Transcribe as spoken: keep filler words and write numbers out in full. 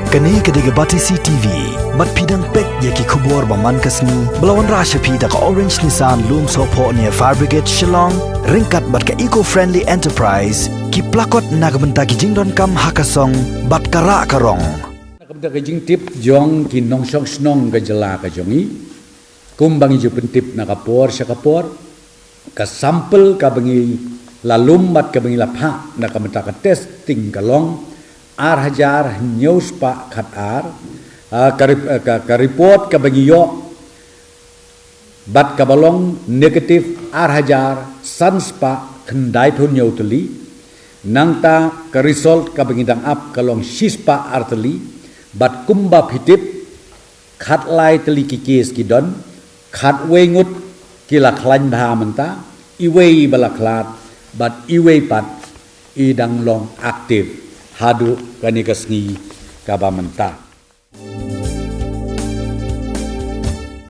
Kane ka dei ka Batesi T V, bad phi dang peit ïa ki khubor ba man ka sngi, ba la wanrah sha phi da ka Orange Nissan Lumsohphoh near Fire Brigade Shillong, ryngkat bad ka Eco Friendly Enterprise, ki plakot na ka bynta ki jingdonkam ha ka song, bad ka rah ka rong. Na ka bynta ka jingtip jong ki nongshong shnong ka jylla ka jong i, kumba ngi ju pyntip na ka por sha ka por, ka sample kaba ngi la lum bad kaba ngi la phah na ka bynta ka testing ka long ar hajar hynñiew spah khat ar, ah, ka rep-, ah, ka, ka report kaba ngi ïoh bad kaba long negative ar hajar san spah khyndai phew hynñiew tylli, nangta ka result kaba ngi dang ap ka long shi spah ar tylli, bad kumba phi tip, khatlai tylli ki case ki don, khatwei ngut ki la khlaiñ bha mynta, iwei ba la khlad, bad iwei pat i dang long active haduh kane ka sngi kaba mynta.